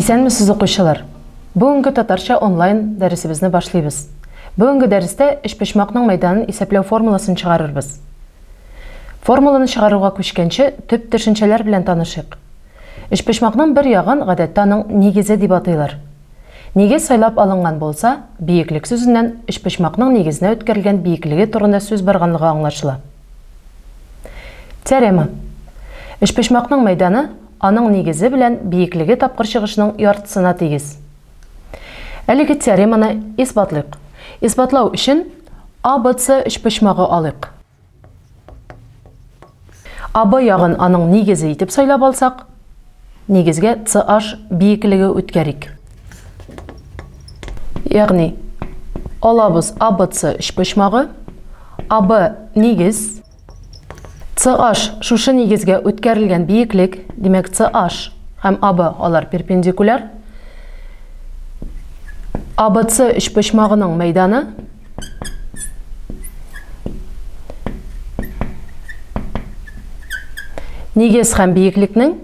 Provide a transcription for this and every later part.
Исәнмесез, укучылар! Бүгенге татарча онлайн дәресебезне башлыйбыз. Бүгенге дәрестә өчпочмакның мәйданын исәпләү формуласын чыгарырбыз. Формуланы чыгаруга күчкәнче, төп төшенчәләр белән танышыйк. Өчпочмакның бер ягын гадәттә аның нигезе дип атыйлар. Нигез сайлап алынган булса, биеклек сүзеннән өчпочмакның нигезенә үткәрелгән биеклеге турында сүз барганлыгы аңлашыла. Теорема. Өчпочмакның мәйданы аның нигезе белән биеклеге тапкыр чыгышының яртысына тигез. Әлеге теореманы исбатлыйк. Исбатлау өчен ABC өчпочмагы алыйк. АБ ягын аның нигезе итеп сайлап алсак, нигезгә CH биеклеге үткәрик. Ягъни, алабыз ABC өчпочмагы, АБ нигез, CH шушы нигезгә үткәрелгән биеклек, димәк CH һәм АБ алар перпендикуляр. ABC өчпочмагының мәйданы Нигез һәм биеклекнең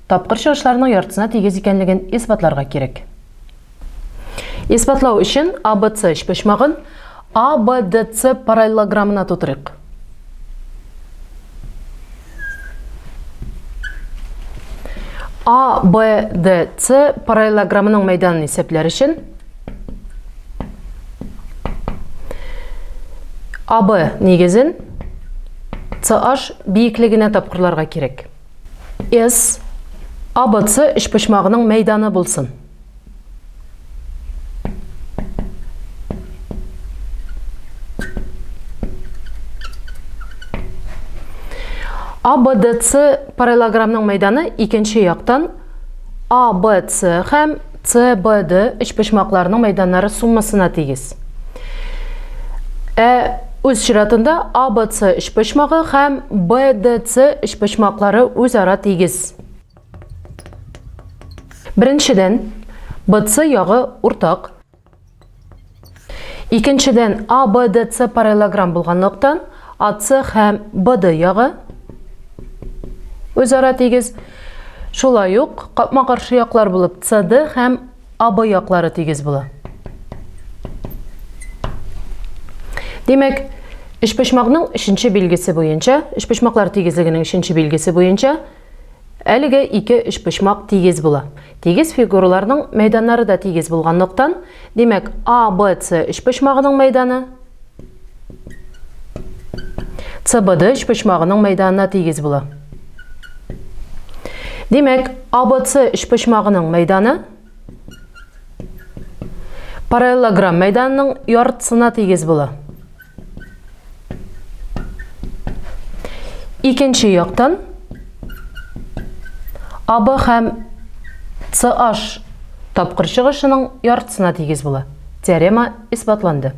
тапкыр чыгышларының яртысына тигез икәнлеген исбатларга кирәк. Исбатлау өчен ABC өчпочмагын ABDC параллелограммына тутырыйк. ABDC параллелограммының мәйданын исәпләр өчен АБ нигезен CH биеклегенә тапкырларга кирәк. S ABC өчпочмагының мәйданы булсын. АБДЦ параллелограммның мәйданы икенче яктан АБЦ һәм СБД өчпочмакларының мәйданнары суммасына тигез. Ә үз чиратында АБЦ өчпочмагы һәм БДЦ өчпочмаклары үзара тигез. Беренчедән, БЦ ягы уртак. Икенчедән, АБДЦ параллелограмм булганлыктан, АЦ һәм БД ягы үзара тигез. Шулай ук капма-каршы яклар булып СД һәм АБ яклары тигез була. Димәк, өчпочмакның өченче билгесе буенча, өчпочмаклар тигезлегенең өченче билгесе буенча Әлеге ике өчпочмак тигез була. Тигез фигураларның мәйданнары да тигез булганлыктан, димәк, ABC өчпочмагының мәйданы CBD өчпочмагының мәйданына тигез була. Димәк, ABC өчпочмагының мәйданы параллелограмм мәйданының яртысына тигез була. Икенче яктан АБ һәм CH тапкыр чыгышының яртысына тигез була. Теорема исбатланды.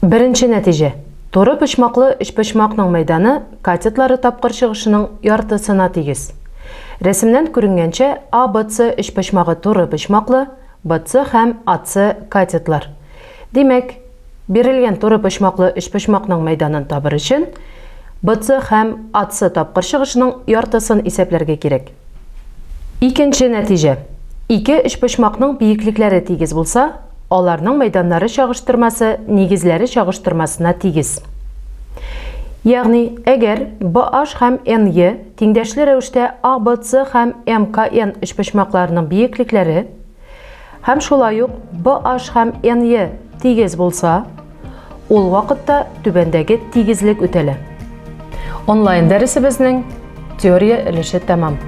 Беренче нәтиҗә. Туры почмаклы өчпочмакның мәйданы катетлары тапкыр чыгышының яртысына тигез. Рәсемнән күренгәнчә, ABC өчпочмагы туры почмаклы, BC һәм AC катетлар. Димәк, бирелгән туры почмаклы өчпочмакның мәйданын табыр өчен BC һәм AC тапкыр чыгышының яртысын исәпләргә кирәк. Икенче нәтиҗә. Ике өчпочмакның биеклекләре тигез булса, аларның мәйданнары чагыштырмасы нигезләре чагыштырмасына тигез. Ягъни, әгәр BH һәм NE тиңдәшле рәвештә ABC һәм MKN өчпочмакларының биеклекләре һәм шулай ук BH һәм NE тигез булса, ул вакытта түбәндәге тигезлек үтәлә. Онлайн дәресебезнең теория өлеше тәмам.